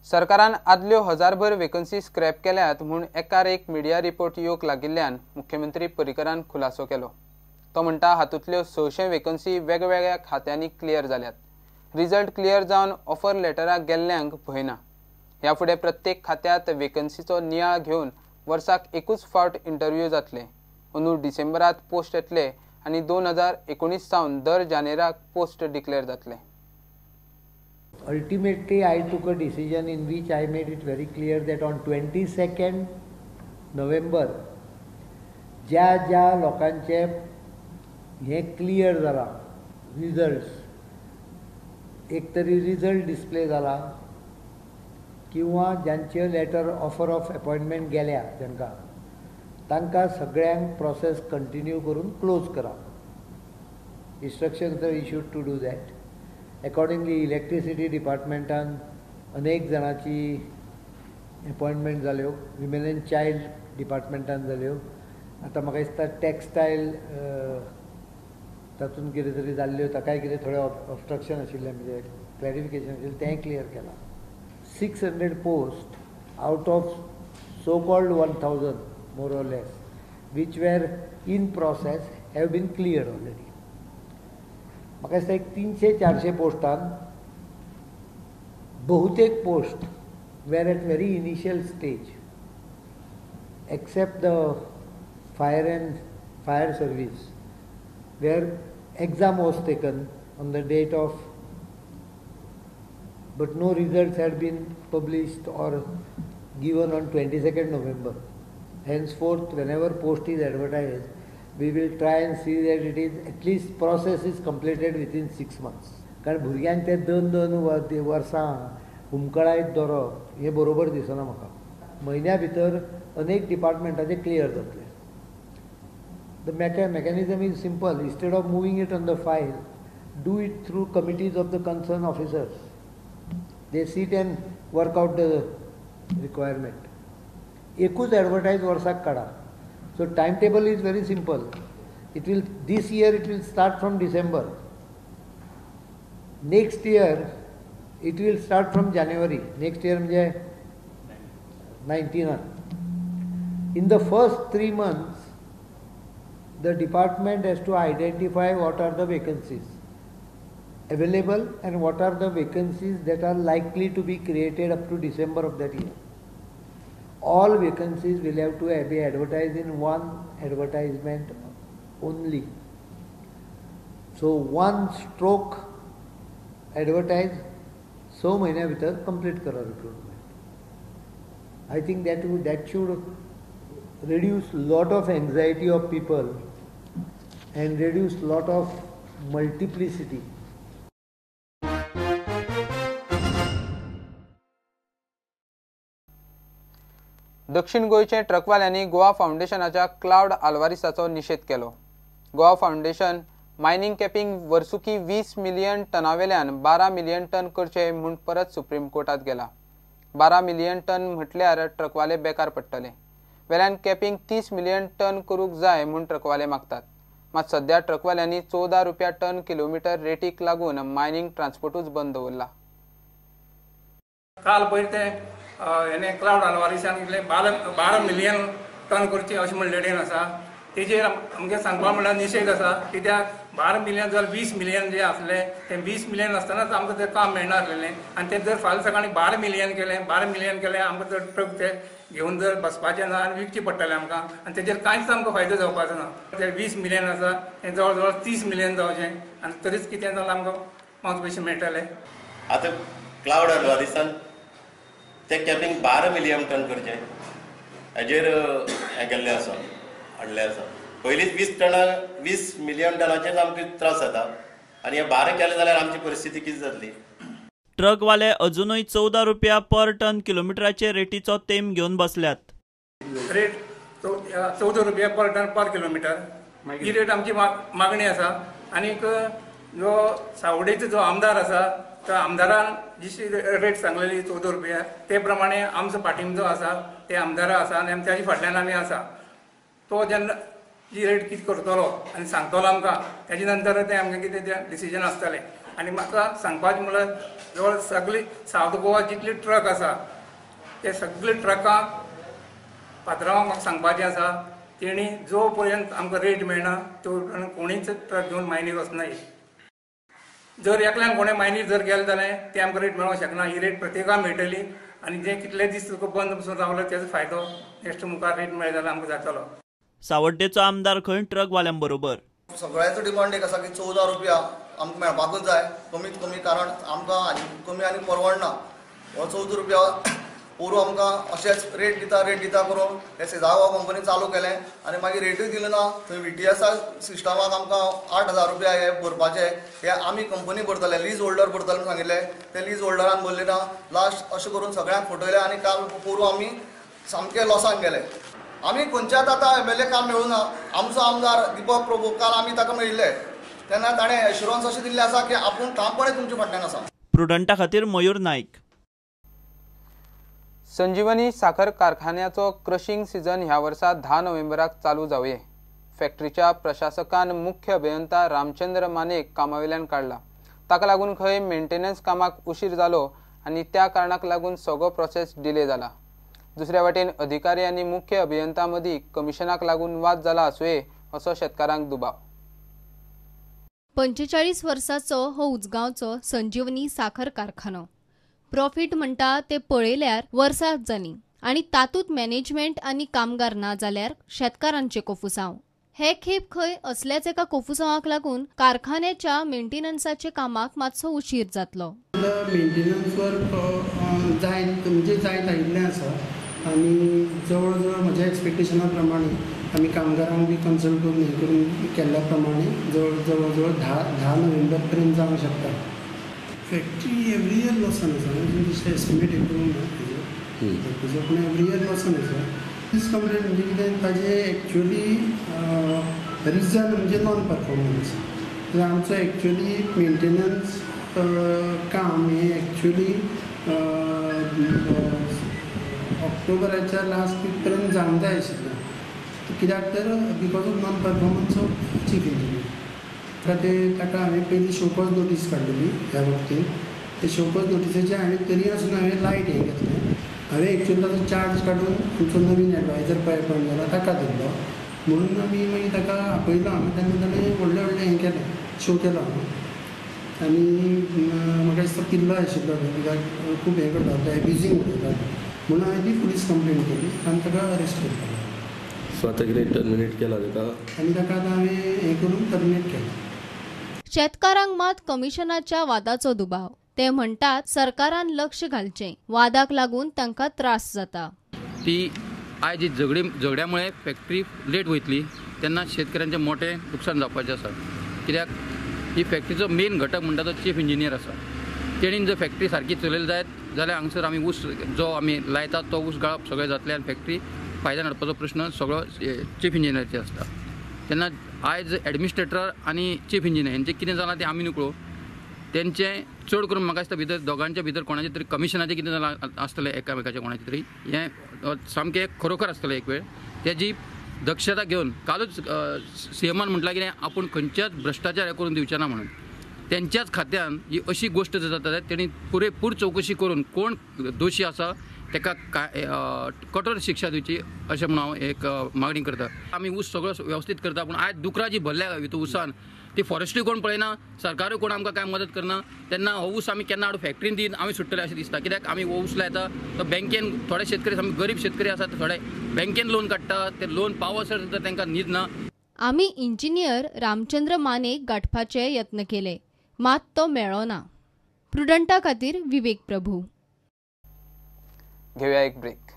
सरकारान आदल्यो हजारभर vacancy scrap केल्यात म्हूण एकार एक मिडिया रिपोर्ट येवंक लागिल्ल्यान मुख्यमंत्री पर्रीकरान खुलासो केलो. तो म्हणटा हातूंतल्यो 600 वेकन्सी वेगवेगळ्या खात्यांनी क्लियर जाल्यात. रिजल्ट क्लियर जावन ऑफर लेटराक गेल्ल्यांक भंय ना. ह्या फुडें प्रत्येक खात्यांत वेकन्सीचो नियाळ घेवन वर्साक एकूच फावट इंटरव्यू जातले. अंदू डिसेंबरात पोस्ट येतले आनी 2019 सावन दर जानेराक पोस्ट डिक्लेअर जातले. Ultimately, I took a decision in which I made it very clear that on 22nd November, ज्या ज्या लोकांचे हे क्लियर जाला रिजल्ट्स, एक तरी रिजल्ट डिस्प्ले जाला किंवा ज्यांचे लेटर ऑफर ऑफ अपॉइंटमेंट गेल्या तांकां तांकां सगळ्यांक प्रोसेस कंटिन्यू करून क्लोज करा. Instructions are issued to do that. Accordingly electricity डिपार्टमेंटान अनेक जाणांची अपॉइंटमेंट जाल्यो, विमेन एंड चायल्ड डिपार्टमेंटान जाल्यो. आतां म्हाका दिसता टॅक्सटायल तातूंत कितें तरी जाल्ल्यो, ताकाय कितें थोडें ऑबस्ट्रक्शन आशिल्लें, म्हणजे क्लॅरिफिकेशन आशिल्लें, तेंय क्लियर केलां. 600 post out of so called 1000 more or less which were in process have been cleared already. म्हाका दिसता एक 300-400 पोस्टान बहुतेक post were at very initial stage except the fire and fire service where exam was taken on the date of, but no results had been published or given on 22nd November. Henceforth, whenever post is advertised, we will try and see that it is at least process is completed within 6 months. कारण भुरग्यांक ते 2-2 वर्सां हुमकळायत दवरप हें बरोबर दिसना म्हाका. म्हयन्या भितर अनेक डिपार्टमेंटाचे क्लियर जातले. The mechanism is simple. Instead of moving it on the file, do it through committees of the concerned officers. They sit and work out the requirement. Ekuch advertise varsak kada. So timetable is very simple. It will, this year it will start from December. Next year it will start from January. Next year mhanje 19. In the first 3 months, the department has to identify what are the vacancies available and what are the vacancies that are likely to be created up to December of that year. All vacancies will have to be advertised in one advertisement only. So one stroke advertise, 6 महिन्या भितर complete करा recruitment. I think that should reduce lot of anxiety of people and reduce lot of multiplicity. दक्षिण गोंयचे ट्रकवाल्यांनी Goa फावंडेशनाच्या cloud आल्वारिसाचो निशेध केलो. Goa foundation mining capping वर्सुकी 20 million टनावेल्यान 12 million ton करचे म्हूण परत सुप्रीम कोर्टात गेला. 12 मिलियन टन म्हटल्यार ट्रकवाले बेकार पडटले. वेल्यान कॅपिंग 30 मिलियन टन करूंक जाय म्हूण ट्रकवाले मागतात. मात सध्या ट्रकवाल्यांनी 14 रुपया टन किलोमिटर रेटीक लागून मायनिंग ट्रान्सपोर्टूच बंद दवरला. काल पयर ते हेणे क्लावड आल्वारिसान कितले 12 मिलियन टन करचे अशें म्हणलेलें आसा. तेजेर आमगे सांगपा म्हणल्यार निशेध आसा. कित्याक 12 मिलियन जाल्यार 20 मिलियन जे आसले ते 20 मिलियन आसतनाच आमकां तें काम मेळनासलेलें. आनी तें जर फाल्यां सकाळीं 12 मिलियन केलें, 12 मिलियन केलें आमकां जर ट्रक ते घेवन जर बसपाचें ना आनी विकचें पडटलें आमकां आनी तेजेर कांयच आमकां फायदो जावपाचो ना. ते 20 मिलियन आसा तें जवळ जवळ 30 मिलियन जावचें आनी तरीच कितें जाल्यार आमकां 5 पयशे मेळटले. आतां क्लावड आल्वारिसान ते कॅपिंग 12 मिलियन टन करचें हेजेर हें केल्लें आसा, हाडलें आसा. पयलींच 20 मिलियन टनाचेर आमकां त्रास जाता आनी हे 12 केलें जाल्यार आमची परिस्थिती कितें जातली. ट्रकवाले अजुनूय 14 रुपया पर टन किलोमिटराचे रेटीचो तेम घेवन बसल्यात. रेट 14 रुपया पर टन पर किलोमिटर ही रेट आमची मागणी आसा. आनीक जो सावडेचो जो आमदार आसा त्या आमदारान जी रेट सांगलेली 14 रुपया ते प्रमाणे आमचो पाटीम जो आसा ते आमदारा आसा आनी ताच्या फाटल्यान आमी आसा. तो जेन्ना जी रेट कितें करतलो आनी सांगतलो आमकां तेजे नंतर तें आमकां कितें तें डिसिजन आसतलें. आनी म्हाका सांगपाचें म्हणल्यार जवळ सगळी सावथ गोवा जितली ट्रक आसा ते सगळे ट्रकां पात्रांवांक म्हाका सांगपाचें आसा, तेणी जो पर्यंत आमकां रेट मेळना तो पर्यंत कोणीच ट्रक घेवन मायनीर वचनाय. जर एकल्यान कोणें मायनीर जर गेले जाल्यार ते आमकां रेट मेळोंक शकना. ही रेट प्रत्येकाक मेळटली आनी जे कितले दीस तुका बंद पसून रावलो तेजो फायदो नेक्स्ट मुखार रेट मेळ्ळो जाल्यार आमकां जातलो. सावड्डेचो आमदार खंय ट्रकवाल्यां बरोबर. सगळ्यांचो डिमांड एक आसा की 14 रुपया आमकां मेळपाकूच जाय कमीत कमी, कारण आमकां आनी कमी आनी परवडना. हो 14 रुपया पोरू आमकां अशेंच रेट दिता रेट दिता करून हे सेजागांव कंपनी चालू केलें आनी मागीर रेटूय दिली ना. थंय VTSR सिस्टमाक आमकां 8,000 रुपया हे भरपाचे, हे आमी कंपनी भरतले, लीज होल्डर भरतले म्हणून सांगिल्लें, ते लीज होल्डरान भरले ना. लास्ट अशें करून सगळ्यांक फटयले आनी काल पोरू आमी सामके लॉसान गेले. आमी खंयच्याच आतां MLA काम मेळूना. आमचो आमदार दीपक प्रभू काल आमी ताका मेळिल्ले तेन्ना ताणें एश्युरन्स अशें दिल्लें आसा की आपूण ठामपणे तुमचे फाटल्यान आसा. प्रुडंटा खातीर मयूर नायक. संजीवनी साखर कारखान्याचो क्रशिंग सीझन ह्या वर्सा 10 नोव्हेंबराक चालू जावये. फॅक्टरीच्या प्रशासकान मुख्य अभियंता रामचंद्र मानेक कामावेल्यान काडला. ताका लागून खंय मेंटेनन्स कामाक उशीर जालो आनी त्या कारणाक लागून सगळो प्रोसेस डिले जाला. दुसऱ्या वाटेन अधिकारी आनी मुख्य अभियंता मदीं कमिशनाक लागून वाद जाला आसुये असो शेतकारांक दुबाव. 45 वर्साचो हो उजगांवचो संजीवनी साखर कारखानो. प्रॉफिट म्हणटा ते पळयल्यार वर्सां जालीं आनी तातूंत मॅनेजमेंट आनी कामगार ना जाल्यार शेतकारांचे कोफुसांव. हे खेप खंय असल्याच एका कोफुसांवाक लागून कारखान्याच्या मेंटेनन्साच्या कामाक मातसो उशीर जातलो. मेंटेनन्स वर्क जायत म्हणजे जायत आयिल्लें आसा आनी जवळ जवळ म्हज्या एक्सपेक्टेशना प्रमाणे आमी कामगारांक बी कन्सल्ट करून हें करून केल्ल्या प्रमाणे जवळ जवळ 10 नोव्हेंबर पर्यंत जावंक शकता. फॅक्टरी एवरी इयर लॉसान आसा, अजून एस्टिमेट हें करूंक ना फॅक्टरीचो, पूण एवरी इयर लॉसान आसा. दीस कंप्लेन म्हणजे कितें ताजें एक्चुअली रिजन म्हणजे नॉन परफॉर्मन्स. आमचो एक्चुअली मेंटेनन्स काम हें एक्चुअली ऑक्टोबराच्या लास्ट वीक पर्यंत जावंक जाय आशिल्लें, कित्याक तर because of non performance of chief engineer. ते ताका हांवें पयलीं शोकॉज नोटीस काडलेली ह्या बाबतींत. ते शोकॉज नोटिसेचे हांवें तरी आसून हांवें लायट हें घेतलें. हांवें एक्चुअली ताचो चार्ज काडून आमचो नवीन एडवायजर पळय अपॉयंट जाला ताका दिल्लो, म्हणून आमी मागीर ताका आपयलो आमी. तेन्ना ताणें व्हडलें व्हडलें हें केलें, शो केलो आनी म्हाका दिसता किल्लो आशिल्लो कित्याक खूब हें करता, एब्युजींग उलयता म्हणून हांवें ती पुलीस कंप्लेन केली आनी ताका अरेस्ट केलो. सो आतां कितें टर्मिनेट केला ताका? आनी ताका आतां हांवें हें करून टर्मिनेट केलां. शेतकारांक मात कमिशनाच्या वादाचो दुबाव. ते म्हणटात सरकारान लक्ष घालचें, वादाक लागून तांकां त्रास जाता. ती आयज झगड्यामुळे फॅक्टरी लेट वयतली तेन्ना शेतकऱ्यांचें मोठें लुकसाण जावपाचें आसा. कित्याक ही फॅक्टरीचो मेन घटक म्हणटा तो चीफ इंजिनियर आसा. तेणीन जर फॅक्टरी सारकी चलयली जायत जाल्यार हांगसर आमी ऊस जो आमी लायतात तो ऊस गाळप सगळें जातलें आनी फॅक्टरी फायद्यान हाडपाचो प्रश्न सगळो चीफ इंजिनियराचेर आसता. तेन्ना आयज एडमिनिस्ट्रेटर आनी चीफ इंजिनियर हेंचें कितें जालां तें आमी न्हू. तेंचें चड करून म्हाका दिसता भितर दोगांच्या भितर कोणाचें तरी कमिशनाचें कितें जालां आसतलें एकामेकाचें कोणाचें तरी, हें सामकें खरोखर आसतलें एक वेळ. तेजी दक्षता घेवन कालूच CMान म्हटलां कितें आपूण खंयच्याच भ्रश्टाचार करून दिवचें ना म्हणून. तेंच्याच खात्यान ही अशी गोश्ट जर जाता जाल्यार तेणी पुरेपूर चवकशी करून कोण दोशी आसा ताका कठोर शिक्षा दिवची अशें म्हणून हांव एक मागणी करता. आमी ऊस सगळो वेवस्थीत करता, पूण आयज दुकरां जी भरल्या भितर ऊसान ती फॉरेस्ट्री कोण पळयना, सरकारूय कोण आमकां कांय मदत करना. तेन्ना हो ऊस आमी केन्ना हाडून फॅक्टरीन दीन आमी सुट्टले अशें दिसता. कित्याक आमी हो ऊस लायता तो बँकेन थोडे शेतकरी सामके गरीब शेतकरी आसात, थोडे बँकेन लोन काडटा, ते लोन पावसर सुद्दां तांकां न्हीद ना. आमी इंजिनियर रामचंद्र मानेक गांठपाचे यत्न केले मात तो मेळ्ळो ना. प्रुडंटा खातीर विवेक प्रभू. घेवया एक ब्रेक.